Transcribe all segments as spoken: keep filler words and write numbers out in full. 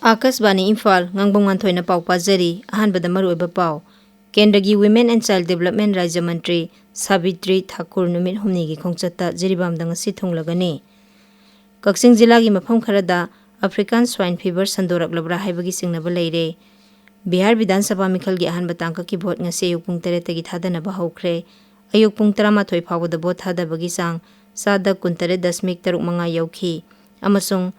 ꯑꯥꯀꯥꯁꯕꯥꯅꯤ ꯏꯝꯐꯥꯜ, ꯉꯥꯡꯕꯝ ꯉꯥꯟꯊꯣꯏꯅ ꯄꯥꯎ ꯄꯥꯖꯔꯤ꯫ ꯑꯍꯥꯟꯕꯗ ꯃꯔꯨꯑꯣꯏꯕ ꯄꯥꯎ꯫ ꯀꯦꯟꯗ꯭ꯔꯒꯤ Women and Child Development ꯔꯥꯖ꯭ꯌ ꯃꯟꯇ꯭ꯔꯤ ꯁꯥꯕꯤꯇ꯭ꯔꯤ ꯊꯥꯀꯨꯔ ꯅꯨꯃꯤꯠ ꯍꯨꯝꯅꯤꯒꯤ ꯈꯣꯡꯆꯠꯇ ꯖꯤꯔꯤꯕꯥꯝꯗ ꯉꯁꯤ ꯊꯨꯡꯂꯒꯅꯤ꯫ ꯀꯛꯆꯤꯡ ꯖꯤꯂꯥꯒꯤ ꯃꯐꯝ ꯈꯔꯗ African Swine Fever ꯁꯟꯗꯣꯔꯛꯂꯕ꯭ꯔꯥ ꯍꯥꯏꯕꯒꯤ ꯆꯤꯡꯅꯕ ꯂꯩꯔꯦ꯫ ꯕꯤꯍꯥꯔ ꯕꯤꯙꯥꯟ ꯁꯚꯥ ꯃꯤꯈꯜꯒꯤ ꯑꯍꯥꯟꯕ ꯇꯥꯡꯀꯛꯀꯤ ꯚꯣꯠ ꯉꯁꯤ ꯑꯌꯨꯛ ꯄꯨꯡ ꯇꯔꯦꯠꯇꯒꯤ ꯊꯥꯗꯅꯕ ꯍꯧꯈ꯭ꯔꯦ꯫ ꯑꯌꯨꯛ ꯄꯨꯡ ꯇꯔꯥꯃꯥꯊꯣꯏ ꯐꯥꯎꯕꯗ ꯚꯣꯠ ꯊꯥꯗꯕꯒꯤ ꯆꯥꯡ ꯆꯥꯗ ꯀꯨꯟꯇꯔꯦꯠ ꯗꯁꯃꯤꯛ ꯇꯔꯨꯛ ꯃꯉꯥ ꯌꯧꯈꯤ꯫ ꯑꯃꯁꯨꯡ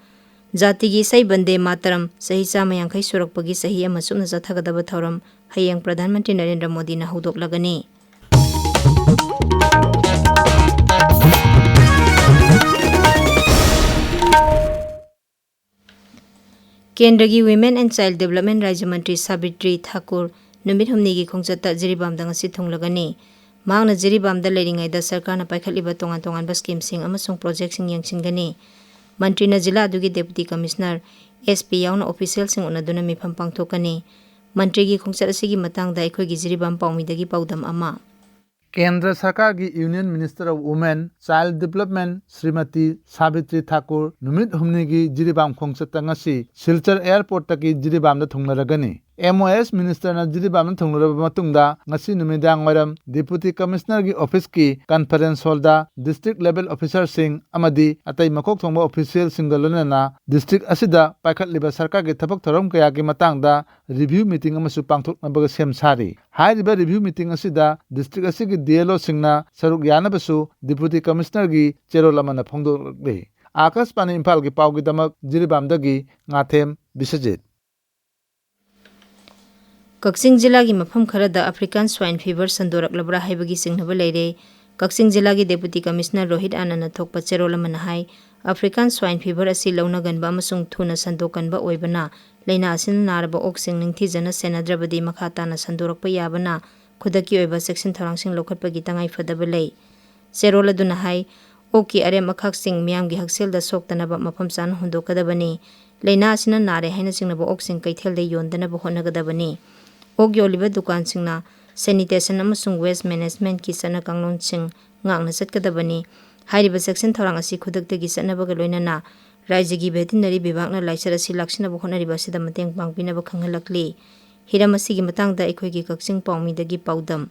ꯖꯥꯇꯤꯒꯤ ꯏꯁꯩ ꯕꯟꯗꯦ ꯃꯥꯇꯔꯝ ꯆꯍꯤ ꯆꯥꯝꯃ ꯌꯥꯡꯈꯩ ꯁꯨꯔꯛꯄꯒꯤ ꯆꯍꯤ ꯑꯃ ꯆꯨꯞꯅ ꯆꯠꯊꯒꯗꯕ ꯊꯧꯔꯝ ꯍꯌꯦꯡ ꯄ꯭ꯔꯙꯥꯟ ꯃꯟꯇ꯭ꯔꯤ ꯅꯔꯦꯟꯗ꯭ꯔ ꯃꯣꯗꯤꯅ ꯍꯧꯗꯣꯛꯂꯒꯅꯤ꯫ ꯀꯦꯟꯗ꯭ꯔꯒꯤ Women and Child Development ꯔꯥꯖ꯭ꯌ ꯃꯟꯇ꯭ꯔꯤ ꯁꯥꯕꯤꯇ꯭ꯔꯤ ꯊꯥꯀꯨꯔ ꯅꯨꯃꯤꯠ ꯍꯨꯝꯅꯤꯒꯤ ꯈꯣꯡꯆꯠꯇ ꯖꯤꯔꯤꯕꯥꯝꯗ ꯉꯁꯤ ꯊꯨꯡꯂꯒꯅꯤ꯫ ꯃꯍꯥꯛꯅ ꯖꯤꯔꯤꯕꯥꯝꯗ ꯂꯩꯔꯤꯉꯩꯗ ꯁꯔꯀꯥꯔꯅ ꯄꯥꯏꯈꯠꯂꯤꯕ ꯇꯣꯉꯥꯟ ꯇꯣꯉꯥꯟꯕ ꯁ꯭ꯀꯤꯝꯁꯤꯡ ꯑꯃꯁꯨꯡ ꯄ꯭ꯔꯣꯖꯦꯛꯁꯤꯡ ꯌꯦꯡꯁꯤꯟꯒꯅꯤ꯫ ꯃꯟꯇ꯭ꯔꯤꯅ ꯖꯤꯂꯥ ꯑꯗꯨꯒꯤ ꯗꯦꯄꯨꯇꯤ ꯀꯃꯤꯁꯅꯔ, ꯑꯦꯁ ꯄꯤ ꯌꯥꯎꯅ ꯑꯣꯐꯤꯁꯤꯌꯦꯜꯁꯤꯡ ꯎꯅꯗꯨꯅ ꯃꯤꯐꯝ ꯄꯥꯡꯊꯣꯛꯀꯅꯤ꯫ ꯃꯟꯇ꯭ꯔꯤꯒꯤ ꯈꯣꯡꯆꯠ ꯑꯁꯤꯒꯤ ꯃꯇꯥꯡꯗ ꯑꯩꯈꯣꯏꯒꯤ ꯖꯤꯔꯤꯕꯥꯝ ꯄꯥꯎꯃꯤꯗꯒꯤ ꯄꯥꯎꯗꯝ ꯑꯃ꯫ ꯀꯦꯟꯗ꯭ꯔ ꯁꯔꯀꯥꯔꯒꯤ Union Minister of Women, Child Development Shrimati Savitri Thakur ꯅꯨꯃꯤꯠ ꯍꯨꯝꯅꯤꯒꯤ ꯖꯤꯔꯤꯕꯥꯝ ꯈꯣꯡꯆꯠꯇ ꯉꯁꯤ ꯁꯤꯜꯆꯔ ꯑꯦꯌꯔꯄꯣꯔꯠꯇꯒꯤ ꯖꯤꯔꯤꯕꯥꯝꯗ ꯊꯨꯡꯂꯔꯒꯅꯤ꯫ ꯑꯦꯝ ꯑꯣ ꯑꯦꯁ ꯃꯤꯅꯤꯁꯇꯔꯅ ꯖꯤꯔꯤꯕꯥꯝꯗ ꯊꯨꯡꯂꯔꯕ ꯃꯇꯨꯡꯗ ꯉꯁꯤ ꯅꯨꯃꯤꯗꯥꯡ ꯋꯥꯏꯔꯝ ꯗꯤꯄꯨꯇꯤ ꯀꯃꯤꯁꯅꯔꯒꯤ ꯑꯣꯐꯤꯁꯀꯤ ꯀꯟꯐꯔꯦꯟꯁ ꯍꯣꯜꯗ ꯗꯤꯁꯇ꯭ꯔꯤꯛ ꯂꯦꯚꯦꯜ ꯑꯣꯐꯤꯁꯥꯔꯁꯤꯡ ꯑꯃꯗꯤ ꯑꯇꯩ ꯃꯀꯣꯛ ꯊꯣꯡꯕ ꯑꯣꯐꯤꯁꯤꯌꯦꯜꯁꯤꯡꯒ ꯂꯣꯏꯅꯅ ꯗꯤꯁꯇ꯭ꯔꯤꯛ ꯑꯁꯤꯗ ꯄꯥꯏꯈꯠꯂꯤꯕ ꯁꯔꯀꯥꯔꯒꯤ ꯊꯕꯛ ꯊꯧꯔꯝ ꯀꯌꯥꯒꯤ ꯃꯇꯥꯡꯗ ꯔꯤꯚ꯭ꯌꯨ ꯃꯤꯇꯤꯡ ꯑꯃꯁꯨ ꯄꯥꯡꯊꯣꯛꯅꯕꯒ ꯁꯦꯝ ꯁꯥꯔꯤ꯫ ꯍꯥꯏꯔꯤꯕ ꯔꯤꯚ꯭ꯌꯨ ꯃꯤꯇꯤꯡ ꯑꯁꯤꯗ ꯗꯤꯁꯇ꯭ꯔꯤꯛ ꯑꯁꯤꯒꯤ ꯗꯤ ꯑꯦꯜ ꯑꯣꯁꯤꯡꯅ ꯁꯔꯨꯛ ꯌꯥꯅꯕꯁꯨ ꯗꯤꯄꯨꯇꯤ ꯀꯃꯤꯁꯅꯔꯒꯤ ꯆꯦꯔꯣꯜ ꯑꯃꯅ ꯐꯣꯡꯗꯣꯛꯂꯤ꯫ ꯑꯥꯀꯥꯁꯕꯥꯅꯤ ꯏꯝꯐꯥꯜꯒꯤ ꯄꯥꯎꯒꯤꯗꯃꯛ ꯖꯤꯔꯤꯕꯥꯝꯗꯒꯤ ꯉꯥꯊꯦꯝ ꯕꯤꯁ꯭ꯋꯖꯤꯠ꯫ ꯀꯛꯆꯤꯡ ꯖꯤꯂꯥꯒꯤ ꯃꯐꯝ ꯈꯔꯗ African Swine Fever ꯁꯟꯗꯣꯔꯛꯂꯕ꯭ꯔꯥ ꯍꯥꯏꯕꯒꯤ ꯆꯤꯡꯅꯕ ꯂꯩꯔꯦ꯫ ꯀꯛꯆꯤꯡ ꯖꯤꯂꯥꯒꯤ ꯗꯦꯄꯨꯇꯤ ꯀꯃꯤꯁꯅꯔ ꯔꯣꯍꯤꯠ ꯑꯥꯅꯟꯗꯅ ꯊꯣꯛꯄ ꯆꯦꯔꯣꯜ ꯑꯃꯅ ꯍꯥꯏ, African Swine Fever ꯑꯁꯤ ꯂꯧꯅꯒꯟꯕ ꯑꯃꯁꯨꯡ ꯊꯨꯅ ꯁꯟꯗꯣꯛꯀꯟꯕ ꯑꯣꯏꯕꯅ, ꯂꯥꯏꯅꯥ ꯑꯁꯤꯅ ꯅꯥꯔꯕ ꯑꯣꯛꯁꯤꯡ ꯅꯤꯡꯊꯤꯖꯅ ꯁꯦꯟꯅꯗ꯭ꯔꯕꯗꯤ ꯃꯈꯥ ꯇꯥꯅ ꯁꯟꯗꯣꯔꯛꯄ ꯌꯥꯕꯅ, ꯈꯨꯗꯛꯀꯤ ꯑꯣꯏꯕ ꯆꯦꯛꯁꯤꯟ ꯊꯧꯔꯥꯡꯁꯤꯡ ꯂꯧꯈꯠꯄꯒꯤ ꯇꯉꯥꯏ ꯐꯗꯕ ꯂꯩ꯫ ꯆꯦꯔꯣꯜ ꯑꯗꯨꯅ ꯍꯥꯏ, ꯑꯣꯛꯀꯤ ꯑꯔꯦꯝ ꯑꯈꯥꯛꯁꯤꯡ ꯃꯤꯌꯥꯝꯒꯤ ꯍꯛꯁꯦꯜꯗ ꯁꯣꯛꯇꯅꯕ ꯃꯐꯝ ꯆꯥꯅ ꯍꯨꯟꯗꯣꯛꯀꯗꯕꯅꯤ꯫ ꯂꯥꯏꯅꯥ ꯑꯁꯤꯅ ꯅꯥꯔꯦ ꯍꯥꯏꯅ ꯆꯤꯡꯅꯕ ꯑꯣꯛꯁꯤꯡ ꯀꯩꯊꯦꯜꯗ ꯌꯣꯟꯗꯅꯕ ꯍꯣꯠꯅꯒꯗꯕꯅꯤ꯫ ꯑꯣꯛ ꯌꯣꯜꯂꯤꯕ ꯗꯨꯀꯥꯟꯁꯤꯡꯅ sanitation ꯑꯃꯁꯨꯡ waste managementꯀꯤ ꯆꯠꯅ ꯀꯥꯡꯂꯣꯟꯁꯤꯡ ꯉꯥꯛꯅ ꯆꯠꯀꯗꯕꯅꯤ꯫ ꯍꯥꯏꯔꯤꯕ ꯆꯦꯛꯁꯤꯟ ꯊꯧꯔꯥꯡ ꯑꯁꯤ ꯈꯨꯗꯛꯇꯒꯤ ꯆꯠꯅꯕꯒ ꯂꯣꯏꯅꯅ ꯔꯥꯏꯖ꯭ꯌꯒꯤ ꯚꯦꯇꯤꯅꯔꯤ ꯕꯤꯚꯥꯒꯅ ꯂꯥꯏꯆꯠ ꯑꯁꯤ ꯂꯥꯛꯁꯤꯟꯅꯕ ꯍꯣꯠꯅꯔꯤꯕ ꯑꯁꯤꯗ ꯃꯇꯦꯡ ꯄꯥꯡꯕꯤꯅꯕ ꯈꯪꯍꯜꯂꯛꯂꯤ꯫ ꯍꯤꯔꯝ ꯑꯁꯤꯒꯤ ꯃꯇꯥꯡꯗ ꯑꯩꯈꯣꯏꯒꯤ ꯀꯛꯆꯤꯡ ꯄꯥꯎꯃꯤꯗꯒꯤ ꯄꯥꯎꯗꯝ꯫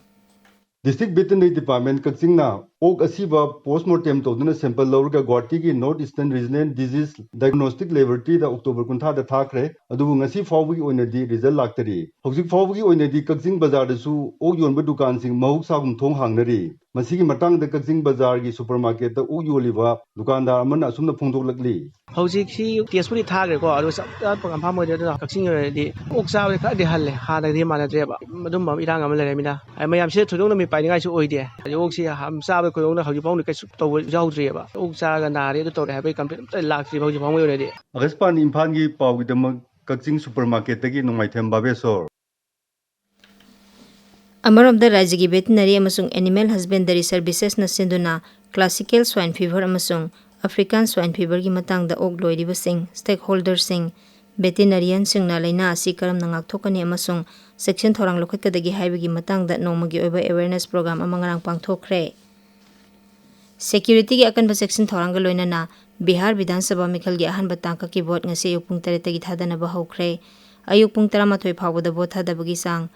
District Veterinary Department ꯀꯛꯆꯤꯡꯅ ꯑꯣꯛ ꯑꯁꯤꯕ post mortem ꯇꯧꯗꯨꯅ sample ꯂꯧꯔꯒ ꯒꯨꯋꯥꯍꯥꯇꯤꯒꯤ North Eastern Regional Disease Diagnostic Laboratoryꯗ October ꯀꯨꯟꯊ꯭ꯔꯥꯗ ꯊꯥꯈ꯭ꯔꯦ꯫ ꯑꯗꯨꯕꯨ ꯉꯁꯤ ꯐꯥꯎꯕꯒꯤ ꯑꯣꯏꯅꯗꯤ result ꯂꯥꯛꯇꯔꯤ꯫ ꯍꯧꯖꯤꯛ ꯐꯥꯎꯕꯒꯤ ꯑꯣꯏꯅꯗꯤ ꯀꯛꯆꯤꯡ ꯕꯖꯥꯔꯗꯁꯨ ꯑꯣꯛ ꯌꯣꯟꯕ ꯗꯨꯀꯥꯟꯁꯤꯡ ꯃꯍꯧꯁꯥꯒꯨꯝ ꯊꯣꯡ ꯍꯥꯡꯅꯔꯤ꯫ ꯃꯁꯤꯒꯤ ꯃꯇꯥꯡꯗ ꯀꯛꯆꯤꯡ ꯕꯖꯥꯔꯒꯤ supermarketꯇ ꯑꯣꯛ ꯌꯣꯜꯂꯤꯕ ꯗꯨꯀꯥꯟꯗꯥꯔ ꯑꯃꯅ ꯑꯁꯨꯝꯅ ꯐꯣꯡꯗꯣꯛꯂꯛꯂꯤ꯫ ꯍꯧꯖꯤꯛꯁꯤ testꯄꯨꯗꯤ ꯊꯥꯈ꯭ꯔꯦꯀꯣ, ꯑꯗꯨꯒ ꯆꯞ ꯆꯥꯕ confirm ꯑꯣꯏꯗꯦ꯫ ꯑꯗꯨꯅ ꯀꯛꯆꯤꯡꯒꯤ ꯑꯣꯏꯅꯗꯤ ꯑꯣꯛ ꯆꯥꯕꯗꯤ ꯈꯔꯗꯤ ꯍꯜꯂꯦ, ꯍꯥꯟꯅꯒꯗꯤ ꯃꯥꯟꯅꯗ꯭ꯔꯦꯕ꯫ ꯑꯗꯨꯝꯕ ꯑꯃ ꯏꯔꯥꯡ ꯑꯃ ꯂꯩꯔꯃꯤꯅ, ꯍꯥꯏꯗꯤ ꯃꯌꯥꯝꯁꯦ ꯊꯣꯏꯗꯣꯛꯅ ꯃꯤꯄꯥꯏꯅꯤꯡꯉꯥꯏꯁꯨ ꯑꯣꯏꯗꯦ꯫ ꯍꯥꯏꯗꯤ ꯑꯣꯛꯁꯤ ꯌꯥꯝ ꯆꯥꯕ ꯊꯣꯏꯗꯣꯛꯅ ꯍꯧꯖꯤꯛ ꯐꯥꯎꯗꯤ ꯀꯩꯁꯨ ꯇꯧꯕ ꯌꯥꯎꯗ꯭ꯔꯤꯑꯕ꯫ ꯑꯣꯛ ꯆꯥꯔꯒ ꯅꯥꯔꯦ, ꯑꯗꯨ ꯇꯧꯔꯦ ꯍꯥꯏꯕꯒꯤ complaint ꯑꯝꯇ ꯂꯥꯛꯇ꯭ꯔꯤꯕ ꯍꯧꯖꯤꯛ ꯐꯥꯎꯒꯤ ꯑꯣꯏꯅꯗꯤ꯫ ꯑꯥꯀꯥꯁꯕꯥꯅꯤ ꯏꯝꯐꯥꯜꯒꯤ ꯄꯥꯎꯒꯤꯗꯃꯛ ꯀꯛꯆꯤꯡ supermarketꯇꯒꯤ ꯅꯣꯡꯃꯥꯏꯊꯦꯝ ꯕꯥꯕꯦꯁꯣꯔ꯫ ꯑꯃꯔꯣꯝꯗ, ꯔꯥꯏꯖ꯭ꯌꯒꯤ Veterinary ꯑꯃꯁꯨꯡ Animal Husbandry Servicesꯅ ꯁꯤꯟꯗꯨꯅ classical swine fever ꯑꯃꯁꯨꯡ African swine feverꯒꯤ ꯃꯇꯥꯡꯗ ꯑꯣꯛ ꯂꯣꯏꯔꯤꯕꯁꯤꯡ, stakeholderꯁꯤꯡ, veterinarianꯁꯤꯡꯅ ꯂꯥꯏꯅꯥ ꯑꯁꯤ ꯀꯔꯝꯅ ꯉꯥꯛꯊꯣꯛꯀꯅꯤ ꯑꯃꯁꯨꯡ ꯆꯦꯛꯁꯤꯟ ꯊꯧꯔꯥꯡ ꯂꯧꯈꯠꯀꯗꯒꯦ ꯍꯥꯏꯕꯒꯤ ꯃꯇꯥꯡꯗ ꯅꯣꯡꯃꯒꯤ ꯑꯣꯏꯕ awareness program ꯑꯃ ꯉꯔꯥꯡ ꯄꯥꯡꯊꯣꯛꯈ꯭ꯔꯦ꯫ Securityꯒꯤ ꯑꯀꯟꯕ ꯆꯦꯛꯁꯤꯟ ꯊꯧꯔꯥꯡꯒ ꯂꯣꯏꯅꯅ ꯕꯤꯍꯥꯔ ꯕꯤꯙꯥꯟ ꯁꯚꯥ ꯃꯤꯈꯜꯒꯤ ꯑꯍꯥꯟꯕ ꯇꯥꯡꯀꯛꯀꯤ vote ꯉꯁꯤ ꯑꯌꯨꯛ ꯄꯨꯡ ꯇꯔꯦꯠꯇꯒꯤ ꯊꯥꯗꯅꯕ ꯍꯧꯈ꯭ꯔꯦ꯫ ꯑꯌꯨꯛ ꯄꯨꯡ ꯇꯔꯥꯃꯥꯊꯣꯏ ꯐꯥꯎꯕꯗ vote ꯊꯥꯗꯕꯒꯤ ꯆꯥꯡ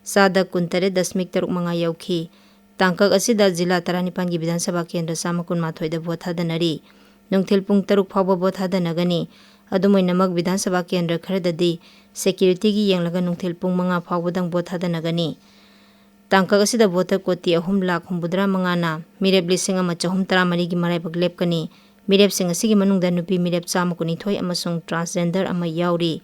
ꯆꯥꯗ ꯀꯨꯟꯇꯔꯦꯠ ꯗꯁꯃꯤꯛ ꯇꯔꯨꯛ ꯃꯉꯥ ꯌꯧꯈꯤ꯫ ꯇꯥꯡꯀꯛ ꯑꯁꯤꯗ ꯖꯤꯂꯥ ꯇꯔꯥꯅꯤꯄꯥꯟꯒꯤ ꯕꯤꯙꯥꯟ ꯁꯚꯥ ꯀꯦꯟꯗ꯭ꯔ ꯆꯥꯝꯃ ꯀꯨꯟꯃꯥꯊꯣꯏꯗ vote ꯊꯥꯗꯅꯔꯤ꯫ ꯅꯨꯡꯊꯤꯜ ꯄꯨꯡ ꯇꯔꯨꯛ ꯐꯥꯎꯕ vote ꯊꯥꯗꯅꯒꯅꯤ꯫ ꯑꯗꯨꯝ ꯑꯣꯏꯅꯃꯛ, ꯕꯤꯙꯥꯟ ꯁꯚꯥ ꯀꯦꯟꯗ꯭ꯔ ꯈꯔꯗꯗꯤ securityꯒꯤ ꯌꯦꯡꯂꯒ ꯅꯨꯡꯊꯤꯜ ꯄꯨꯡ ꯃꯉꯥ ꯐꯥꯎꯕꯗꯪ vote ꯊꯥꯗꯅꯒꯅꯤ꯫ ꯇꯥꯡꯀꯛ ꯑꯁꯤꯗ voteꯇ ꯀꯣꯇꯤ ꯑꯍꯨꯝ ꯂꯥꯈ ꯍꯨꯝꯐꯨꯇꯔꯥ ꯃꯉꯥꯅ ꯃꯤꯔꯦꯞ ꯂꯤꯁꯤꯡ ꯑꯃ ꯆꯍꯨꯝ ꯇꯔꯥꯃꯔꯤꯒꯤ ꯃꯔꯥꯏꯕꯛ ꯂꯦꯞꯀꯅꯤ꯫ ꯃꯤꯔꯦꯞꯁꯤꯡ ꯑꯁꯤꯒꯤ ꯃꯅꯨꯡꯗ ꯅꯨꯄꯤ ꯃꯤꯔꯦꯞ ꯆꯥꯝꯃ ꯀꯨꯟꯅꯤꯊꯣꯏ ꯑꯃꯁꯨꯡ transgender ꯑꯃ ꯌꯥꯎꯔꯤ꯫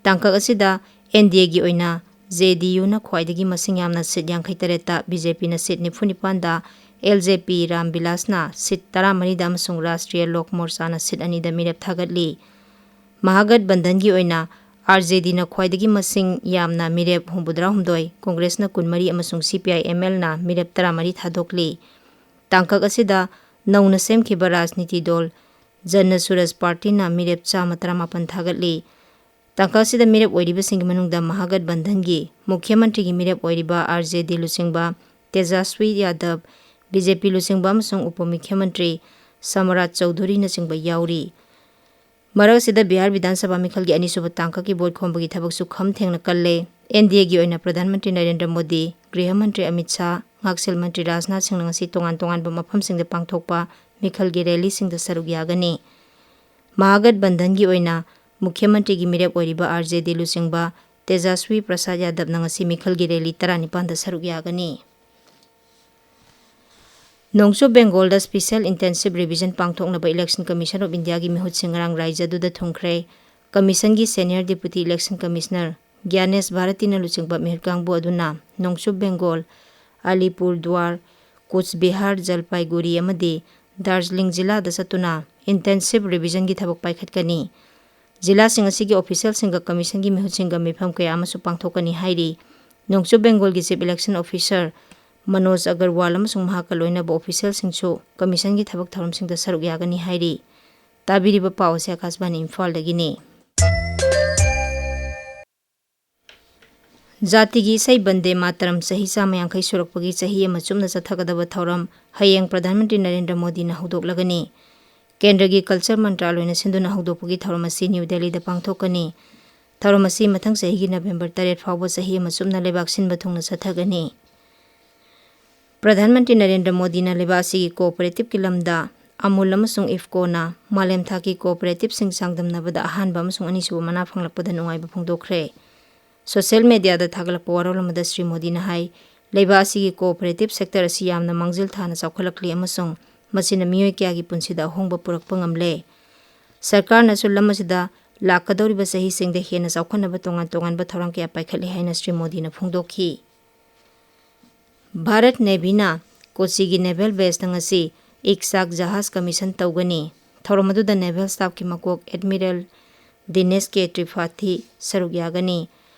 ꯇꯥꯡꯀꯛ ꯑꯁꯤꯗ NDAꯒꯤ ꯑꯣꯏꯅ JDUꯅ ꯈ꯭ꯋꯥꯏꯗꯒꯤ ꯃꯁꯤꯡ ꯌꯥꯝꯅ seat ꯌꯥꯡꯈꯩ ꯇꯔꯦꯠꯇ, BJPꯅ seat ꯅꯤꯐꯨ ꯅꯤꯄꯥꯟꯗ, LJP ꯔꯥꯝ ꯕꯤꯂꯥꯁꯅ seat ꯇꯔꯥꯃꯔꯤꯗ ꯑꯃꯁꯨꯡ ꯔꯥꯁꯇ꯭ꯔꯤꯌꯥ ꯂꯣꯛ ꯃꯣꯔꯆꯥꯅ seat ꯑꯅꯤꯗ ꯃꯤꯔꯦꯞ ꯊꯥꯒꯠꯂꯤ꯫ ꯃꯍꯥꯒꯠꯕꯟꯙꯟꯒꯤ ꯑꯣꯏꯅ RJDꯅ ꯈ꯭ꯋꯥꯏꯗꯒꯤ ꯃꯁꯤꯡ ꯌꯥꯝꯅ ꯃꯤꯔꯦꯞ ꯍꯨꯝꯐꯨꯇꯔꯥꯍꯨꯝꯗꯣꯏ, ꯀꯣꯡꯒ꯭ꯔꯦꯁꯅ ꯀꯨꯟꯃꯔꯤ ꯑꯃꯁꯨꯡ CPIMLꯅ ꯃꯤꯔꯦꯞ ꯇꯔꯥꯃꯔꯤ ꯊꯥꯗꯣꯛꯂꯤ꯫ ꯇꯥꯡꯀꯛ ꯑꯁꯤꯗ ꯅꯧꯅ ꯁꯦꯝꯈꯤꯕ ꯔꯥꯖꯅꯤꯇꯤ ꯗꯣꯜ ꯖꯟ ꯁꯨꯔꯖ ꯄꯥꯔꯇꯤꯅ ꯃꯤꯔꯦꯞ ꯆꯥꯝꯃ ꯇꯔꯥꯃꯥꯄꯟ ꯊꯥꯒꯠꯂꯤ꯫ ꯇꯥꯡꯀꯛ ꯑꯁꯤꯗ ꯃꯤꯔꯦꯞ ꯑꯣꯏꯔꯤꯕꯁꯤꯡꯒꯤ ꯃꯅꯨꯡꯗ ꯃꯍꯥꯒꯠꯕꯟꯙꯟꯒꯤ ꯃꯨꯈ꯭ꯌ ꯃꯟꯇ꯭ꯔꯤꯒꯤ ꯃꯤꯔꯦꯞ ꯑꯣꯏꯔꯤꯕ RJD ꯂꯨꯆꯤꯡꯕ ꯇꯦꯖꯥꯁ꯭ꯋꯤ ꯌꯥꯗꯕ, BJP ꯂꯨꯆꯤꯡꯕ ꯑꯃꯁꯨꯡ ꯎꯄ ꯃꯨꯈ꯭ꯌ ꯃꯟꯇ꯭ꯔꯤ ꯁꯃꯔꯥꯖ ꯆꯧꯙꯨꯔꯤꯅꯆꯤꯡꯕ ꯌꯥꯎꯔꯤ꯫ ꯃꯔꯛ ꯑꯁꯤꯗ ꯕꯤꯍꯥꯔ ꯕꯤꯙꯥꯟ ꯁꯚꯥ ꯃꯤꯈꯜꯒꯤ ꯑꯅꯤꯁꯨꯕ ꯇꯥꯡꯀꯛꯀꯤ ꯚꯣꯠ ꯈꯣꯝꯕꯒꯤ ꯊꯕꯛꯁꯨ ꯈꯝ ꯊꯦꯡꯅ ꯀꯜꯂꯦ꯫ ꯑꯦꯟ ꯗꯤ ꯑꯦꯒꯤ ꯑꯣꯏꯅ ꯄ꯭ꯔꯙꯥꯟ ꯃꯟꯇ꯭ꯔꯤ ꯅꯔꯦꯟꯗ꯭ꯔ ꯃꯣꯗꯤ, ꯒ꯭ꯔꯤꯍ ꯃꯟꯇ꯭ꯔꯤ ꯑꯃꯤꯠ ꯁꯥꯍ, ꯉꯥꯛꯁꯦꯜ ꯃꯟꯇ꯭ꯔꯤ ꯔꯥꯖꯅꯥꯊ ꯁꯤꯡꯅ ꯉꯁꯤ ꯇꯣꯉꯥꯟ ꯇꯣꯉꯥꯟꯕ ꯃꯐꯝꯁꯤꯡꯗ ꯄꯥꯡꯊꯣꯛꯄ ꯃꯤꯈꯜꯒꯤ ꯔꯦꯂꯤꯁꯤꯡꯗ ꯁꯔꯨꯛ ꯌꯥꯒꯅꯤ꯫ ꯃꯍꯥꯒꯠꯕꯟꯙꯟꯒꯤ ꯑꯣꯏꯅ ꯃꯨꯈ꯭ꯌ ꯃꯟꯇ꯭ꯔꯤꯒꯤ ꯃꯤꯔꯦꯞ ꯑꯣꯏꯔꯤꯕ ꯑꯥꯔ ꯖꯦ ꯗꯤ ꯂꯨꯆꯤꯡꯕ ꯇꯦꯖꯥꯁ꯭ꯋꯤ ꯄ꯭ꯔꯁꯥꯗ ꯌꯥꯗꯕꯅ ꯉꯁꯤ ꯃꯤꯈꯜꯒꯤ ꯔꯦꯂꯤ ꯇꯔꯥꯅꯤꯄꯥꯟꯗ ꯁꯔꯨꯛ ꯌꯥꯒꯅꯤ꯫ ꯅꯣꯡꯆꯨꯞ ꯕꯦꯡꯒꯣꯜꯗ Special Intensive Revision ꯄꯥꯡꯊꯣꯛꯅꯕ Election Commission of Indiaꯒꯤ ꯃꯤꯍꯨꯠꯁꯤꯡ ꯉꯔꯥꯡ ꯔꯥꯏꯖ꯭ꯌ ꯑꯗꯨꯗ ꯊꯨꯡꯈ꯭ꯔꯦ꯫ ꯀꯃꯤꯁꯟꯒꯤ Senior Deputy Election Commissioner ꯒ꯭ꯌꯥꯅꯦꯁ ꯚꯥꯔꯇꯤꯅ ꯂꯨꯆꯤꯡꯕ ꯃꯤꯍꯨꯠ ꯀꯥꯡꯕꯨ ꯑꯗꯨꯅ ꯅꯣꯡꯆꯨꯞ ꯕꯦꯡꯒꯣꯜ, ꯑꯂꯤꯄꯨꯔ ꯗꯨꯋꯥꯔ, ꯀꯨꯆ ꯕꯤꯍꯥꯔ, ꯖꯜꯄꯥꯏꯒꯨꯔꯤ ꯑꯃꯗꯤ ꯗꯥꯔꯖꯤꯂꯤꯡ ꯖꯤꯂꯥꯗ ꯆꯠꯇꯨꯅ Intensive Revisionꯒꯤ ꯊꯕꯛ ꯄꯥꯏꯈꯠꯀꯅꯤ꯫ ꯖꯤꯂꯥꯁꯤꯡ ꯑꯁꯤꯒꯤ officialꯁꯤꯡꯒ ꯀꯃꯤꯁꯟꯒꯤ ꯃꯤꯍꯨꯠꯁꯤꯡꯒ ꯃꯤꯐꯝ ꯀꯌꯥ ꯑꯃꯁꯨ ꯄꯥꯡꯊꯣꯛꯀꯅꯤ ꯍꯥꯏꯔꯤ꯫ ꯅꯣꯡꯆꯨꯞ ꯕꯦꯡꯒꯣꯜꯒꯤ Chief Election Officer Manoj Agarwal ꯑꯃꯁꯨꯡ ꯃꯍꯥꯛꯀ ꯂꯣꯏꯅꯕ officialꯁꯤꯡꯁꯨ ꯀꯃꯤꯁꯟꯒꯤ ꯊꯕꯛ ꯊꯧꯔꯝꯁꯤꯡꯗ ꯁꯔꯨꯛ ꯌꯥꯒꯅꯤ ꯍꯥꯏꯔꯤ꯫ ꯇꯥꯕꯤꯔꯤꯕ ꯄꯥꯎ ꯑꯁꯤ ꯑꯀꯥꯁꯕꯥꯅꯤ ꯏꯝꯐꯥꯜꯗꯒꯤꯅꯤ꯫ ꯖꯥꯇꯤꯒꯤ ꯏꯁꯩ ꯕꯟꯗꯦ ꯃꯥꯇꯔꯝ ꯆꯍꯤ ꯆꯥꯝꯃ ꯌꯥꯡꯈꯩ ꯁꯨꯔꯛꯄꯒꯤ ꯆꯍꯤ ꯑꯃ ꯆꯨꯞꯅ ꯆꯠꯊꯒꯗꯕ ꯊꯧꯔꯝ ꯍꯌꯦꯡ ꯄ꯭ꯔꯙꯥꯟ ꯃꯟꯇ꯭ꯔꯤ ꯅꯔꯦꯟꯗ꯭ꯔ ꯃꯣꯗꯤꯅ ꯍꯧꯗꯣꯛꯂꯒꯅꯤ꯫ ꯀꯦꯟꯗ꯭ꯔꯒꯤ Culture ꯃꯟꯇ꯭ꯔꯥꯂꯣꯏꯅ ꯁꯤꯟꯗꯨꯅ ꯍꯧꯗꯣꯛꯄꯒꯤ ꯊꯧꯔꯝ ꯑꯁꯤ ꯅ꯭ꯌꯨ ꯗꯦꯜꯂꯤꯗ ꯄꯥꯡꯊꯣꯛꯀꯅꯤ꯫ ꯊꯧꯔꯝ ꯑꯁꯤ ꯃꯊꯪ ꯆꯍꯤꯒꯤ ꯅꯕꯦꯝꯕꯔ ꯇꯔꯦꯠ ꯐꯥꯎꯕ ꯆꯍꯤ ꯑꯃ ꯆꯨꯞꯅ ꯂꯩꯕꯥꯛ ꯁꯤꯟꯕ ꯊꯨꯡꯅ ꯆꯠꯊꯒꯅꯤ꯫ ꯄ꯭ꯔꯙꯥꯟ ꯃꯟꯇ꯭ꯔꯤ ꯅꯔꯦꯟꯗ꯭ꯔ ꯃꯣꯗꯤꯅ ꯂꯩꯕꯥꯛ ꯑꯁꯤꯒꯤ cooperativeꯀꯤ ꯂꯝꯗ ꯑꯃꯨꯜ ꯑꯃꯁꯨꯡ ꯏꯐꯀꯣꯅ ꯃꯥꯂꯦꯝ ꯊꯥꯛꯀꯤ cooperativeꯁꯤꯡ ꯆꯥꯡꯗꯝꯅꯕꯗ ꯑꯍꯥꯟꯕ ꯑꯃꯁꯨꯡ ꯑꯅꯤꯁꯨꯕ ꯃꯅꯥ ꯐꯪꯂꯛꯄꯗ ꯅꯨꯡꯉꯥꯏꯕ ꯐꯣꯡꯗꯣꯛꯈ꯭ꯔꯦ꯫ Social mediaꯗ ꯊꯥꯒꯠꯂꯛꯄ ꯋꯥꯔꯣꯜ ꯑꯃꯗ ꯁ꯭ꯔꯤ ꯃꯣꯗꯤꯅ ꯍꯥꯏ, ꯂꯩꯕꯥꯛ ꯑꯁꯤꯒꯤ cooperative sector ꯑꯁꯤ ꯌꯥꯝꯅ ꯃꯥꯡꯖꯤꯜ ꯊꯥꯅ ꯆꯥꯎꯈꯠꯂꯛꯂꯤ ꯑꯃꯁꯨꯡ ꯃꯁꯤꯅ ꯃꯤꯑꯣꯏ ꯀꯌꯥꯒꯤ ꯄꯨꯟꯁꯤꯗ ꯑꯍꯣꯡꯕ ꯄꯨꯔꯛꯄ ꯉꯝꯂꯦ꯫ ꯁꯔꯀꯥꯔꯅꯁꯨ ꯂꯝ ꯑꯁꯤꯗ ꯂꯥꯛꯀꯗꯧꯔꯤꯕ ꯆꯍꯤꯁꯤꯡꯗ ꯍꯦꯟꯅ ꯆꯥꯎꯈꯠꯅꯕ ꯇꯣꯉꯥꯟ ꯇꯣꯉꯥꯟꯕ ꯊꯧꯔꯥꯡ ꯀꯌꯥ ꯄꯥꯏꯈꯠꯂꯤ ꯍꯥꯏꯅ ꯁ꯭ꯔꯤ ꯃꯣꯗꯤꯅ ꯐꯣꯡꯗꯣꯛꯈꯤ꯫ ꯚꯥꯔꯠ Navyꯅ ꯀꯣꯆꯤꯒꯤ naval baseꯇ ꯉꯁꯤ ꯏꯛꯁꯥꯛ ꯖꯍꯥꯖ commission ꯇꯧꯒꯅꯤ꯫ ꯊꯧꯔꯝ ꯑꯗꯨꯗ naval staffꯀꯤ ꯃꯀꯣꯛ Admiral ꯗꯤꯅꯦꯁ ꯀꯦ ꯇ꯭ꯔꯤꯄꯥꯊꯤ ꯁꯔꯨꯛ ꯌꯥꯒꯅꯤ꯫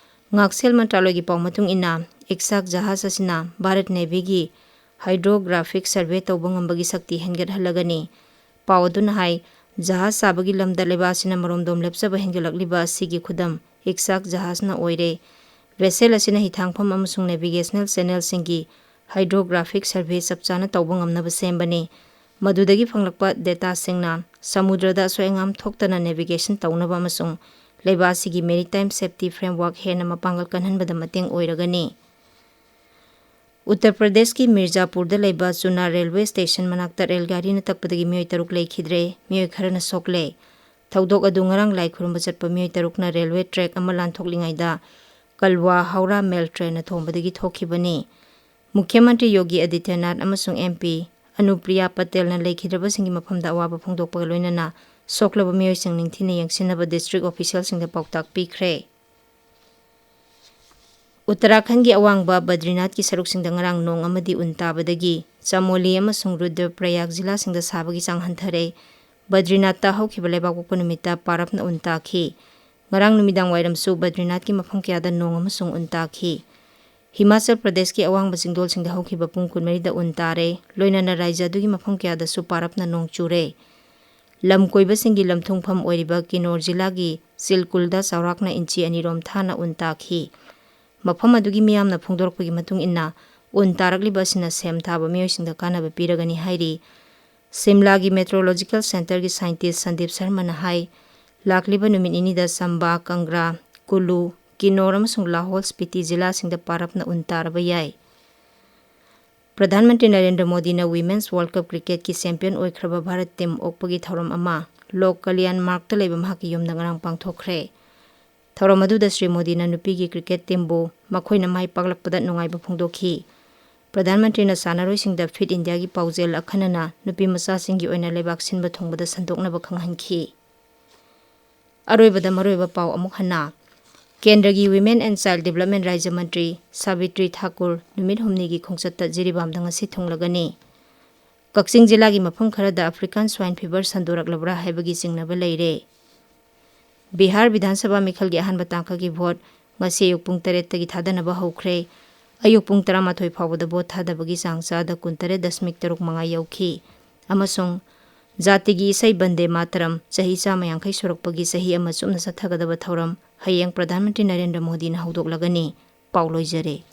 ꯉꯥꯛꯁꯦꯜ ꯃꯟꯇ꯭ꯔꯥꯂꯣꯏꯒꯤ ꯄꯥꯎ ꯃꯇꯨꯡ ꯏꯟꯅ, ꯏꯛꯁꯥꯛ ꯖꯍꯥꯖ ꯑꯁꯤꯅ ꯚꯥꯔꯠ Navyꯒꯤ hydrographic survey ꯇꯧꯕ ꯉꯝꯕꯒꯤ ꯁꯛꯇꯤ ꯍꯦꯟꯒꯠꯍꯜꯂꯒꯅꯤ꯫ ꯄꯥꯎ ꯑꯗꯨꯅ ꯍꯥꯏ, ꯖꯍꯥꯖ ꯁꯥꯕꯒꯤ ꯂꯝꯗ ꯂꯩꯕꯥꯛ ꯑꯁꯤꯅ ꯃꯔꯣꯝꯗꯣꯝ ꯂꯦꯞꯆꯕ ꯍꯦꯟꯒꯠꯂꯛꯂꯤꯕ ꯑꯁꯤꯒꯤ ꯈꯨꯗꯝ ꯏꯛꯁꯥꯛ ꯖꯍꯥꯖꯅ ꯑꯣꯏꯔꯦ꯫ Vessel ꯑꯁꯤꯅ ꯍꯤꯊꯥꯡꯐꯝ ꯑꯃꯁꯨꯡ navigational channelꯁꯤꯡꯒꯤ hydrographic survey ꯆꯞ ꯆꯥꯅ ꯇꯧꯕ ꯉꯝꯅꯕ ꯁꯦꯝꯕꯅꯤ꯫ ꯃꯗꯨꯗꯒꯤ ꯐꯪꯂꯛꯄ dataꯁꯤꯡꯅ ꯁꯃꯨꯗ꯭ꯔꯗ ꯑꯁꯣꯏ ꯑꯉꯥꯝ ꯊꯣꯛꯇꯅ navigation ꯇꯧꯅꯕ ꯑꯃꯁꯨꯡ ꯂꯩꯕꯥꯛ ꯑꯁꯤꯒꯤ maritime safety framework ꯍꯦꯟꯅ ꯃꯄꯥꯡꯒꯜ ꯀꯟꯍꯟꯕꯗ ꯃꯇꯦꯡ ꯑꯣꯏꯔꯒꯅꯤ꯫ ꯎꯠꯇꯔ ꯄ꯭ꯔꯗꯦꯁꯀꯤ ꯃꯤꯔꯖꯥꯄꯨꯔꯗ ꯂꯩꯕ ꯆꯨꯅꯥ railway station ꯃꯅꯥꯛꯇ ꯔꯦꯜ ꯒꯥꯔꯤꯅ ꯇꯛꯄꯗꯒꯤ ꯃꯤꯑꯣꯏ ꯇꯔꯨꯛ ꯂꯩꯈꯤꯗ꯭ꯔꯦ, ꯃꯤꯑꯣꯏ ꯈꯔꯅ ꯁꯣꯛꯂꯦ꯫ ꯊꯧꯗꯣꯛ ꯑꯗꯨ ꯉꯔꯥꯡ ꯂꯥꯏ ꯈꯨꯔꯨꯝꯕ ꯆꯠꯄ ꯃꯤꯑꯣꯏ ꯇꯔꯨꯛꯅ railway track ꯑꯃ ꯂꯥꯟꯊꯣꯛꯂꯤꯉꯩꯗ ꯀꯜꯋꯥ ꯍꯧꯔꯥ mail trainꯅ ꯊꯣꯝꯕꯗꯒꯤ ꯊꯣꯛꯈꯤꯕꯅꯤ꯫ ꯃꯨꯈ꯭ꯌ ꯃꯟꯇ꯭ꯔꯤ ꯌꯣꯒꯤ ꯑꯗꯤꯇ꯭ꯌꯅꯥꯊ ꯑꯃꯁꯨꯡ MP ꯑꯅꯨꯄ꯭ꯔꯤꯌꯥ ꯄꯇꯦꯜꯅ ꯂꯩꯈꯤꯗ꯭ꯔꯕꯁꯤꯡꯒꯤ ꯃꯐꯝꯗ ꯑꯋꯥꯕ ꯐꯣꯡꯗꯣꯛꯄꯒ ꯂꯣꯏꯅꯅ ꯁꯣꯛꯂꯕ ꯃꯤꯑꯣꯏꯁꯤꯡ ꯅꯤꯡꯊꯤꯅ ꯌꯦꯡꯁꯤꯟꯅꯕ district officialꯁꯤꯡꯗ ꯄꯥꯎꯇꯥꯛ ꯄꯤꯈ꯭ꯔꯦ꯫ ꯎꯠꯇꯔꯥꯈꯟꯒꯤ ꯑꯋꯥꯡꯕ ꯕꯗ꯭ꯔꯤꯅꯥꯊꯀꯤ ꯁꯔꯨꯛꯁꯤꯡꯗ ꯉꯔꯥꯡ ꯅꯣꯡ ꯑꯃꯗꯤ ꯎꯟ ꯇꯥꯕꯗꯒꯤ ꯆꯃꯣꯂꯤ ꯑꯃꯁꯨꯡ ꯔꯨꯗ꯭ꯔꯄ꯭ꯔꯌꯥꯒ ꯖꯤꯂꯥꯁꯤꯡꯗ ꯁꯥꯕꯒꯤ ꯆꯥꯡ ꯍꯟꯊꯔꯦ꯫ ꯕꯗ꯭ꯔꯤꯅꯥꯊꯇ ꯍꯧꯈꯤꯕ ꯂꯩꯕꯥꯛꯄꯣꯛꯄ ꯅꯨꯃꯤꯠꯇ ꯄꯥꯔꯞꯅ ꯎꯟ ꯇꯥꯈꯤ꯫ ꯉꯔꯥꯡ ꯅꯨꯃꯤꯗꯥꯡ ꯋꯥꯏꯔꯝꯁꯨ ꯕꯗ꯭ꯔꯤꯅꯥꯊꯀꯤ ꯃꯐꯝ ꯀꯌꯥꯗ ꯅꯣꯡ ꯑꯃꯁꯨꯡ ꯎꯟ ꯇꯥꯈꯤ꯫ ꯍꯤꯃꯥꯆꯜ ꯄ꯭ꯔꯗꯦꯁꯀꯤ ꯑꯋꯥꯡꯕ ꯆꯤꯡꯗꯣꯜꯁꯤꯡꯗ ꯍꯧꯈꯤꯕ ꯄꯨꯡ ꯀꯨꯟꯃꯔꯤꯗ ꯎꯟ ꯇꯥꯔꯦ, ꯂꯣꯏꯅꯅ ꯔꯥꯖ꯭ꯌ ꯑꯗꯨꯒꯤ ꯃꯐꯝ ꯀꯌꯥꯗꯁꯨ ꯄꯥꯔꯞꯅ ꯅꯣꯡ ꯆꯨꯔꯦ꯫ ꯂꯝ ꯀꯣꯏꯕꯁꯤꯡꯒꯤ ꯂꯝꯊꯨꯡꯐꯝ ꯑꯣꯏꯔꯤꯕ ꯀꯤꯅꯣꯔ ꯖꯤꯂꯥꯒꯤ ꯁꯤꯜꯀꯨꯜꯗ ꯆꯥꯎꯔꯥꯛꯅ ꯏꯟꯆꯤ ꯑꯅꯤꯔꯣꯝ ꯊꯥꯅ ꯎꯟ ꯇꯥꯈꯤ꯫ ꯃꯐꯝ ꯑꯗꯨꯒꯤ ꯃꯤꯌꯥꯝꯅ ꯐꯣꯡꯗꯣꯔꯛꯄꯒꯤ ꯃꯇꯨꯡ ꯏꯟꯅ, ꯎꯟ ꯇꯥꯔꯛꯂꯤꯕ ꯑꯁꯤꯅ ꯁꯦꯝ ꯊꯥꯕ ꯃꯤꯑꯣꯏꯁꯤꯡꯗ ꯀꯥꯟꯅꯕ ꯄꯤꯔꯒꯅꯤ ꯍꯥꯏꯔꯤ꯫ ꯁꯤꯝꯂꯥꯒꯤ meteorological centreꯒꯤ scientist ꯁꯟꯗꯤꯞ ꯁꯔꯃꯅ ꯍꯥꯏ, ꯂꯥꯛꯂꯤꯕ ꯅꯨꯃꯤꯠ ꯅꯤꯅꯤꯗ ꯆꯝꯕꯥ, ꯀꯪꯒ꯭ꯔꯥ, ꯀꯨꯂꯨ, ꯀꯤꯅꯣꯔ ꯑꯃꯁꯨꯡ ꯂꯥꯍꯣꯜ ꯁ꯭ꯄꯤꯇꯤ ꯖꯤꯂꯥꯁꯤꯡꯗ ꯄꯥꯔꯞꯅ ꯎꯟ ꯇꯥꯔꯕ ꯌꯥꯏ꯫ ꯄ꯭ꯔꯙꯥꯟ ꯃꯟꯇ꯭ꯔꯤ ꯅꯔꯦꯟꯗ꯭ꯔ ꯃꯣꯗꯤꯅ Women's World Cup cricketꯀꯤ champion ꯑꯣꯏꯈ꯭ꯔꯕ Bharat team ꯑꯣꯛꯄꯒꯤ ꯊꯧꯔꯝ ꯑꯃ ꯂꯣꯛ ꯀꯂꯤꯌꯥꯟ ꯃꯥꯔꯒꯇ ꯂꯩꯕ ꯃꯍꯥꯛꯀꯤ ꯌꯨꯝꯗ ꯉꯔꯥꯡ ꯄꯥꯡꯊꯣꯛꯈ꯭ꯔꯦ꯫ ꯊꯧꯔꯝ ꯑꯗꯨꯗ ꯁ꯭ꯔꯤ ꯃꯣꯗꯤꯅ ꯅꯨꯄꯤꯒꯤ cricket teamꯕꯨ ꯃꯈꯣꯏꯅ ꯃꯥꯏ ꯄꯥꯛꯂꯛꯄꯗ ꯅꯨꯡꯉꯥꯏꯕ ꯐꯣꯡꯗꯣꯛꯈꯤ꯫ ꯄ꯭ꯔꯙꯥꯟ ꯃꯟꯇ꯭ꯔꯤꯅ ꯁꯥꯟꯅꯔꯣꯏꯁꯤꯡꯗ Fit Indiaꯒꯤ ꯄꯥꯎꯖꯦꯜ ꯑꯈꯟꯅꯅ ꯅꯨꯄꯤ ꯃꯆꯥꯁꯤꯡꯒꯤ ꯑꯣꯏꯅ ꯂꯩꯕꯥꯛ ꯁꯤꯟꯕ ꯊꯨꯡꯕꯗ ꯁꯟꯗꯣꯛꯅꯕ ꯈꯪꯍꯟꯈꯤ꯫ ꯑꯔꯣꯏꯕꯗ ꯃꯔꯨꯑꯣꯏꯕ ꯄꯥꯎ ꯑꯃꯨꯛ ꯍꯟꯅ꯫ ꯀꯦꯟꯗ꯭ꯔꯒꯤ Women and Child Development ꯔꯥꯖ꯭ꯌ ꯃꯟꯇ꯭ꯔꯤ ꯁꯥꯕꯤꯇ꯭ꯔꯤ ꯊꯥꯀꯨꯔ ꯅꯨꯃꯤꯠ ꯍꯨꯝꯅꯤꯒꯤ ꯈꯣꯡꯆꯠꯇ ꯖꯤꯔꯤꯕꯥꯝꯗ ꯉꯁꯤ ꯊꯨꯡꯂꯒꯅꯤ꯫ ꯀꯛꯆꯤꯡ ꯖꯤꯂꯥꯒꯤ ꯃꯐꯝ ꯈꯔꯗ African swine fever ꯁꯟꯗꯣꯔꯛꯂꯕ꯭ꯔꯥ ꯍꯥꯏꯕꯒꯤ ꯆꯤꯡꯅꯕ ꯂꯩꯔꯦ꯫ ꯕꯤꯍꯥꯔ ꯕꯤꯙꯥꯟ ꯁꯚꯥ ꯃꯤꯈꯜꯒꯤ ꯑꯍꯥꯟꯕ ꯇꯥꯡꯀꯛꯀꯤ vote ꯉꯁꯤ ꯑꯌꯨꯛ ꯄꯨꯡ ꯇꯔꯦꯠꯇꯒꯤ ꯊꯥꯗꯅꯕ ꯍꯧꯈ꯭ꯔꯦ꯫ ꯑꯌꯨꯛ ꯄꯨꯡ ꯇꯔꯥꯃꯥꯊꯣꯏ ꯐꯥꯎꯕꯗ vote ꯊꯥꯗꯕꯒꯤ ꯆꯥꯡ ꯆꯥꯗ ꯀꯨꯟꯇꯔꯦꯠ ꯗꯁꯃꯤꯛ ꯇꯔꯨꯛ ꯃꯉꯥ ꯌꯧꯈꯤ꯫ ꯑꯃꯁꯨꯡ ꯖꯥꯇꯤꯒꯤ ꯏꯁꯩ ꯕꯟꯗꯦ ꯃꯥꯇꯔꯝ ꯆꯍꯤ ꯆꯥꯝꯃ ꯌꯥꯡꯈꯩ ꯁꯨꯔꯛꯄꯒꯤ ꯆꯍꯤ ꯑꯃ ꯆꯨꯞꯅ ꯆꯠꯊꯒꯗꯕ ꯊꯧꯔꯝ ꯍꯌꯦꯡ ꯄ꯭ꯔꯙꯥꯟ ꯃꯟꯇ꯭ꯔꯤ ꯅꯔꯦꯟꯗ꯭ꯔ ꯃꯣꯗꯤꯅ ꯍꯧꯗꯣꯛꯂꯒꯅꯤ꯫ ꯄꯥꯎ ꯂꯣꯏꯖꯔꯦ꯫